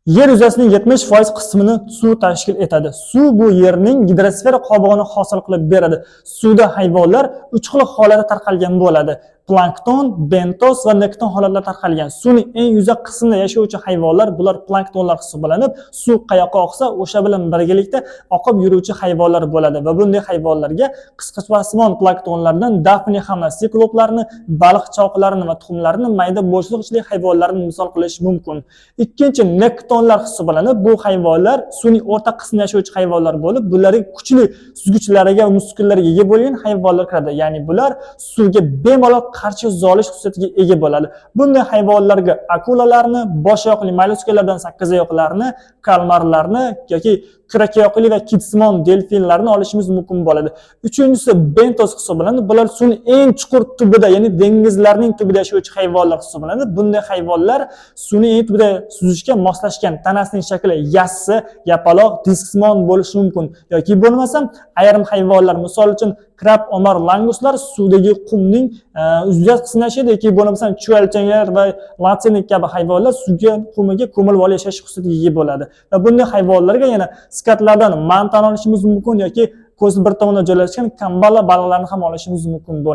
Yer yuzasining 70% qismini suv tashkil etadi. Suv bu yerning gidrosfera qobig'ini hosil qilib beradi. Suvda hayvonlar uch xil holatda tarqalgan bo'ladi. Plankton, bentos va nekton holatlar tarqalgan. Suvning eng yuza qismida yashovchi hayvonlar bular planktonlar hisoblanib, suv qayoqqa oqsa, o'sha bilan birgalikda oqib yuruvchi hayvonlar bo'ladi va bunday hayvonlarga qisqichbasimon planktonlardan dafniya hamda sikloplarni, baliq choqlarini va tuxumlarini, mayda bo'shliq ichli hayvonlarni misol qilish mumkin. Ikkinchi nektonlar hisoblanib, bu hayvonlar suvning o'rta qismida yashovchi hayvonlar bo'lib, bularga kuchli suzgichlariga va muskullariga ega bo'lgan hayvonlar kiradi. Ya'ni bular suvga bemalol qarshi suza olish xususiyatiga ega bo'ladi. Bunday hayvonlarga akulalarni, boshoyoqli mollyuskalardan sakkizoyoqlarni, kalmarlarni yoki kurakoyoqli va kitsimon delfinlarni olishimiz mumkin bo'ladi. Uchinchisi bentos hisoblanadi. Bular suvning eng chuqur tubida, ya'ni dengizlarning tubida yashovchi hayvonlar hisoblanadi. Bunday hayvonlar suvning eng tubida suzishga moslashgan, tanasining shakli yassi, yapaloq, disksimon bo'lishi mumkin yoki bo'lmasam ayrim hayvonlar, misol uchun krab, omar, languslar suvdagi qumning uzviy qismida yashaydi yoki bo'lmasam chuvalchanglar va latsenik kabi hayvonlar suvga qumiga ko'milib olib yashash xususiyatiga ega bo'ladi. Va bunday hayvonlarga yana skatlardan mantani olishimiz mumkin yoki ko'zi bir tomonda joylashgan kambala baliqlarni ham olishimiz mumkin bo'ladi.